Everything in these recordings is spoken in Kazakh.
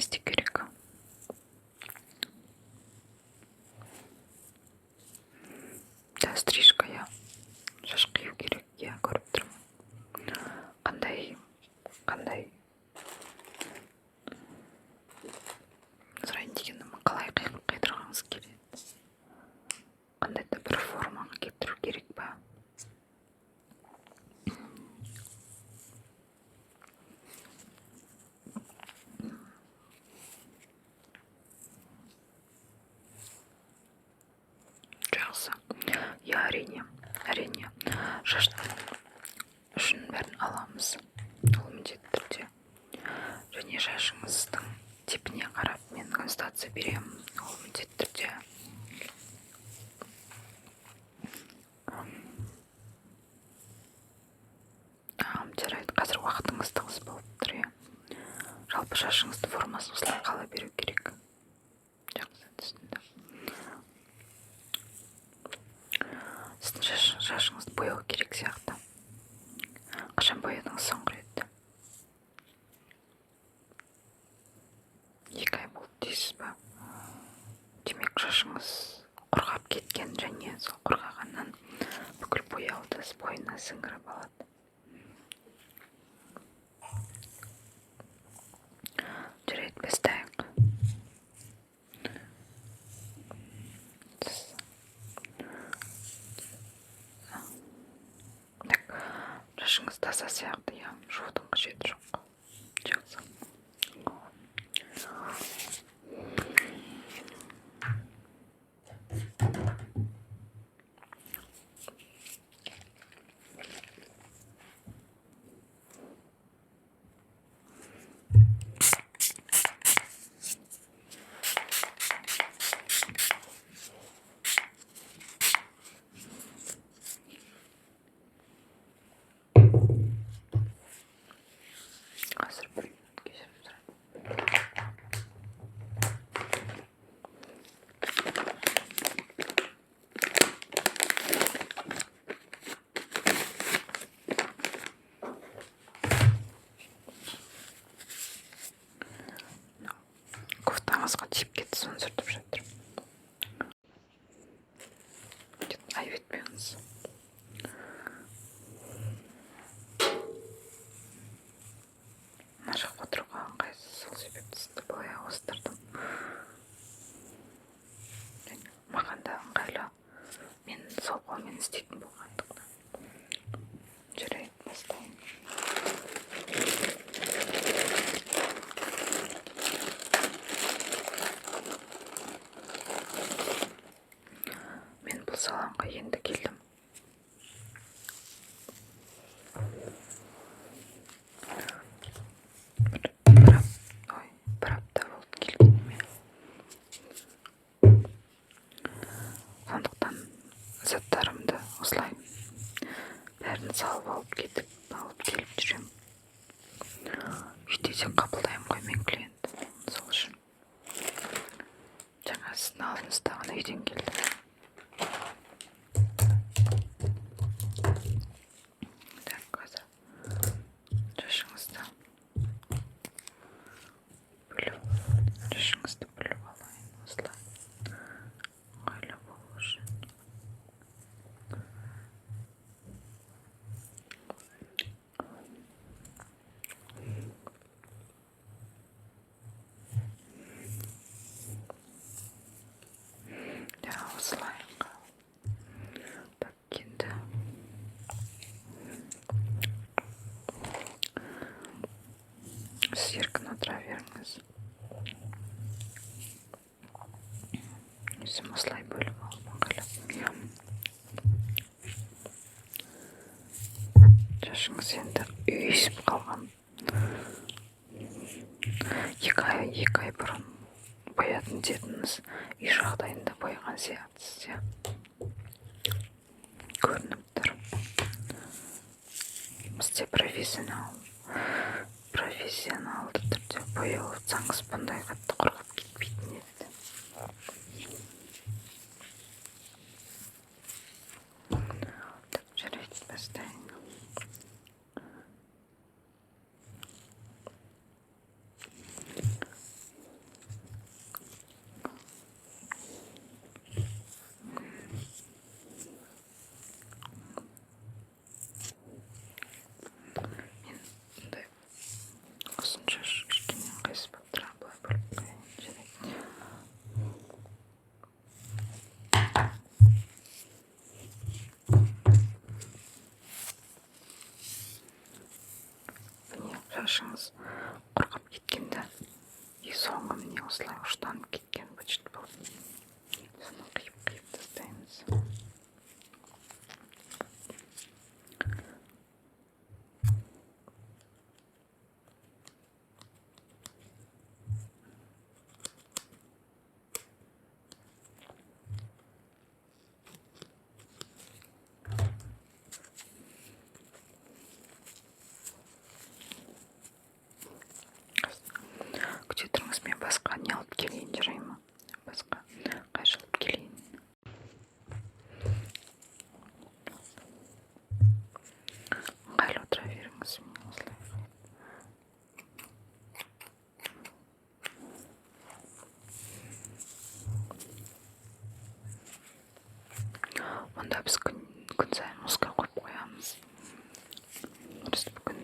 істеу керек? Да, стрижка, иә, шаш қию керек, иә, көріп тұрмын. Қандай, қандай сұрайын дегенім, қалай қидырғыңыз келеді? Қандай да бір формаға келтіру керек па? Жақсы, иә, әрине, әрине, шаштың ұшын бәрін аламыз, ол міндетті түрде. Және шашыңыздың типіне қарап мен консультация беремін, ол міндетті түрде. Жарайды, қазір уақытыңыз тығыз болып тұр, иә. Жалпы шашыңыздың формасы осылай қала беру керек. Жақсы, түсіндім. Сіздің шашыңызды бояу керек сияқты. Қашан боядыңыз соңғы рет? 2 ай болды дейсіз ба? Демек, шашыңыз құрғап кеткен және сол құрғағаннан бүкіл бояуды бойына сіңіріп алады. Жарайды, бастайық. Так, шашыңыз таза сияқты, иә, жуудың қажеті жоқ. Жақсы. Қазір, бір минут, кешірім сұраймын. Кофтаңызға тиіп кетті, соны сүртіп жатырмын. Айып етпеңіз. Мына жаққа отыруға ыңғайсыз, сол себепті сізді былай ауыстырдым. Маған да ыңғайлы, мен сол қолмен істейтін болғандықтан. Жарайды, бастайын. Мен бұл салонға енді келдім. Ой, бір апта болды келгеніме. Сондықтан заттарымды осылай бәрін салып алып кетіп, алып келіп жүремін. Үйде де қабылдаймын ғой мен клиент, сол үшін. Жаңа сіздің алдыңызда ғана үйден келдім. Так, қазір шашыңызды бөліп, шашыңызды бөліп алайын осылай, ыңғайлы болу үшін. Да, осылай. Так, енді сіз еркін отыра беріңіз. Өзім осылай бөліп алып, ыңғайлап. Шашыңыз енді үйісіп қалған. 2 ай бұрын боядым дедіңіз, үй жағдайында бояған сияқтысыз, иә, көрініп тұр. Бізде профессионалды түрде боясаңыз, бұндай қатты құрғап кетпейтін еді. Так, жарайды, бастайын. Осылай ұштанып кеткен быт болып, соны қиып-қиып тастаймыз. Күте тұрыңыз, мен басқа не алып келейін, жарай ма? Басқа қайшы алып келейін. Ыңғайлы отыра беріңіз. Мен осылай. Онда біз күн сайын музыка қойып қоямыз. Просто бүгін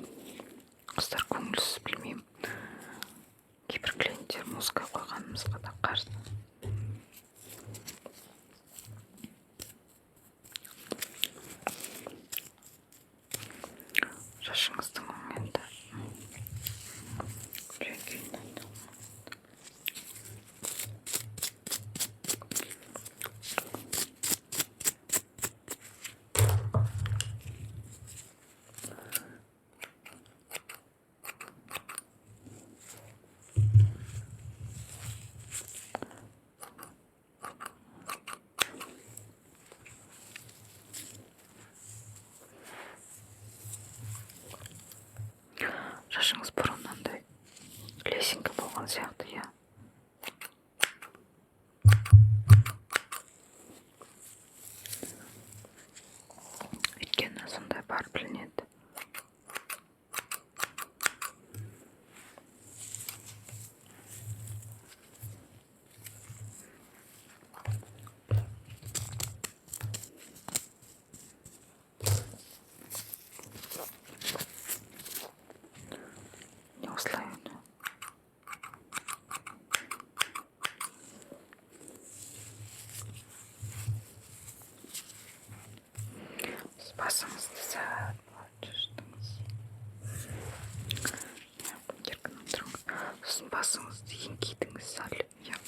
қыздар көңілсіз, білмеймін. Кейбір клиенттер музыка қойғанымызға да қарсы. Шашыңыздың енді жай. Шашыңыз бұрын мынандай лесенка болған сияқты, иә? Өйткені сондай бар, білінеді. Не, осылай. Басыңызды сәл шаштыңыз, иә, еркін отырыңыз. Сосын басыңызды еңкейтіңіз сәл, иә.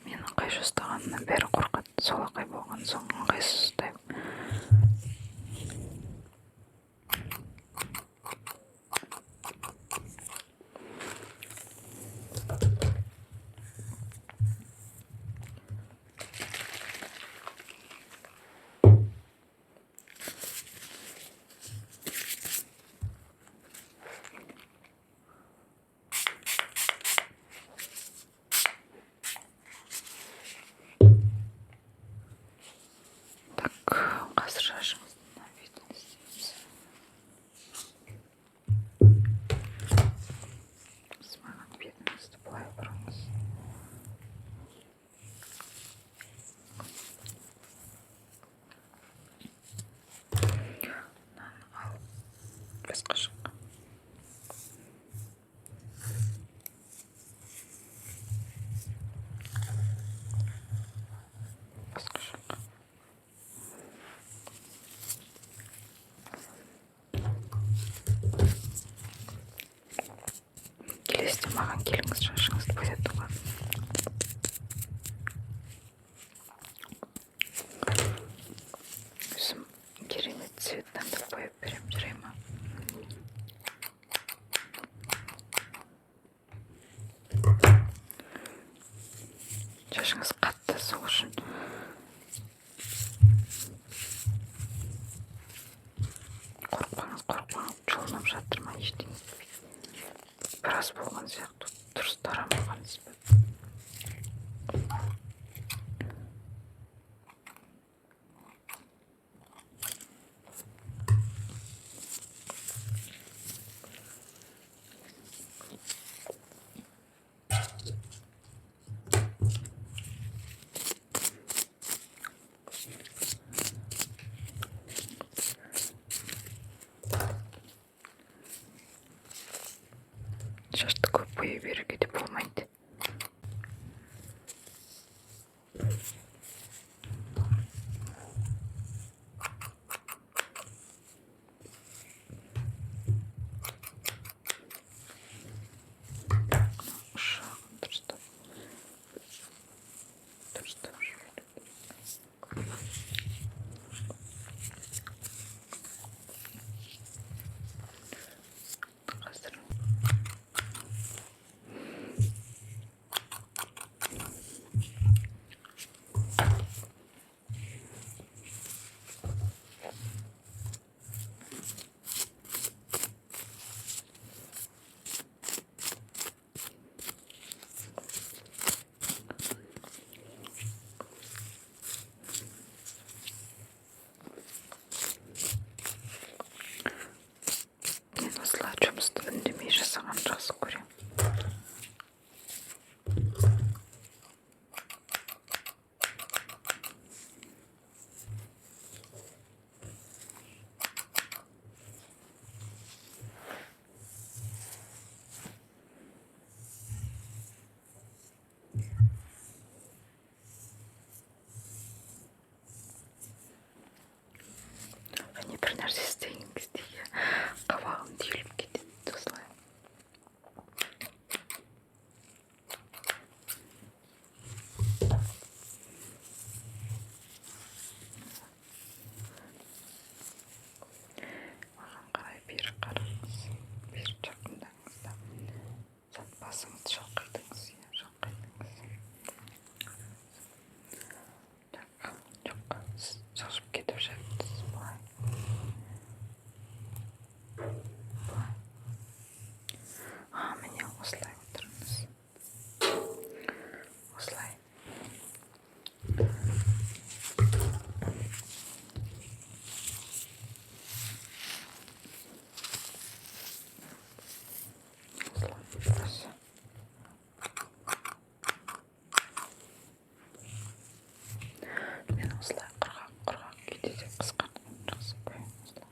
Мені қайшы ұстағанымнан бәрі қорқады, солақай болған соң ыңғайсыз ұстаймын. Так, қазір шашыңыздың мына бетін істейміз. Сіз маған бетіңізді былай бұрыңыз. Мынаны алып, басқа жаққа, басқа жаққа. Келесіде маған келіңіз шашыңызды боятуға. Өзім керемет цвет таңдап бояп беремін, жарай ма? Шашыңыз қатты, сол үшін қорықпаңыз, қорықпаңыз. Жұлынып жатыр ма, ештеңе етпейді. Біраз болған сияқты, дұрыс тарамағансыз ба? Шашты көп бояй. Қазір мен осылай жұмысты үндемей жасағанды жақсы көремін. Және бір нәрсе істеген кезде қабағым түйіліп кетеді осылай. Маған қарай бері қараңыз, бері жақындаңыз да. Сәл басыңызды шалқайтыңыз, иә, шалқайтыңыз. Жоқ, жоқ, сіз жылжып кетіп жатырсыз былай. Былай. А, міне, осылай отырыңыз. Осылай. Осылай. Осы. Мен осылай құрғақ құрғақ күйде де қысқартқанды жақсы көремін осылай.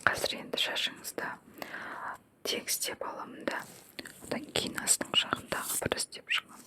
Қазір енді шашыңызды тегістеп аламын да, одан кейін астыңғы жағын тағы бір істеп шығамын.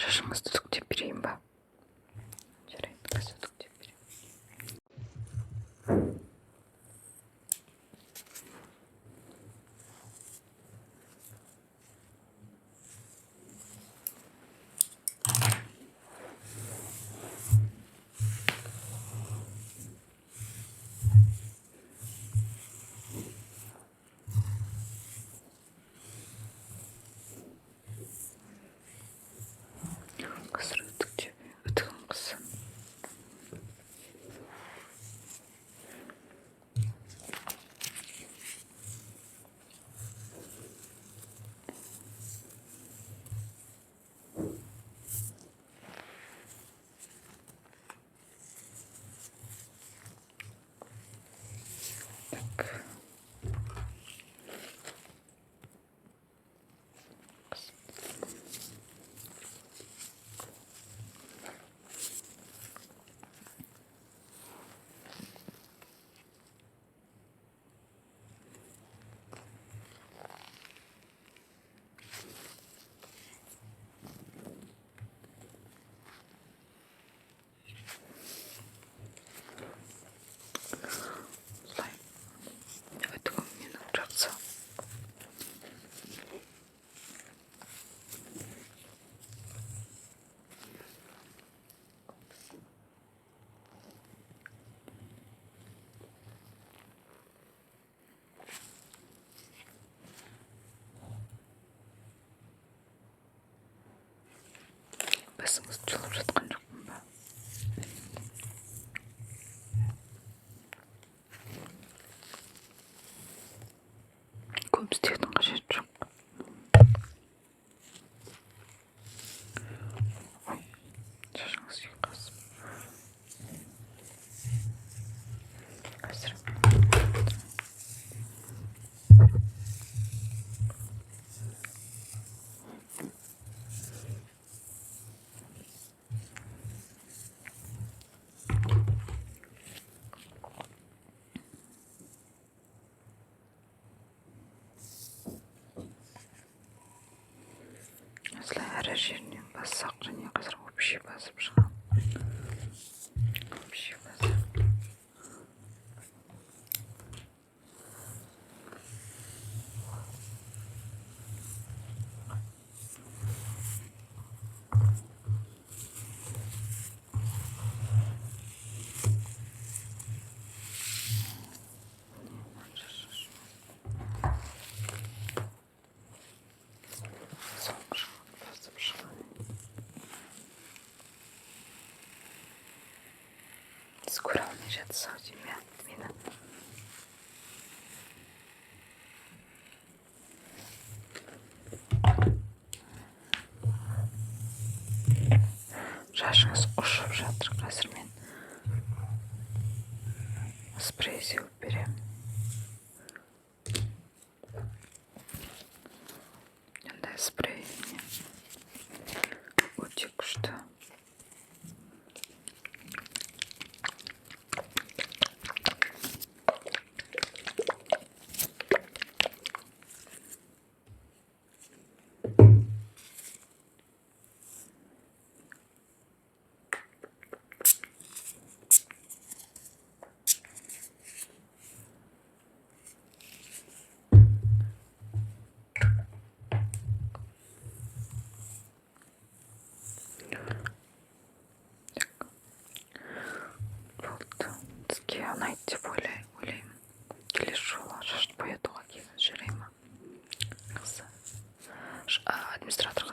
Шашыңызды үтіктеп берейін ба? Жарайды, қазір үтіктеп беремін. Қазір. Көп істеудің қажеті жоқ. Ой, шашыңыз ұйқасып. Қазір. Осылай әр жерінен бассақ, және қазір общий басып шығамын. Общий басып. Соңғы жағын басып шығайын. Сіз көре алмай жатсыз ау деймін, иә, мені. Шашыңыз ұшып жатыр. Қазір мен спрей сеуіп беремін. Мындай спрей өте күшті. Так, болды. Сізге ұнайды деп ойлаймын. Келесі жолы шашты боятуға келіңіз, жарай ма? Жақсы. Администраторға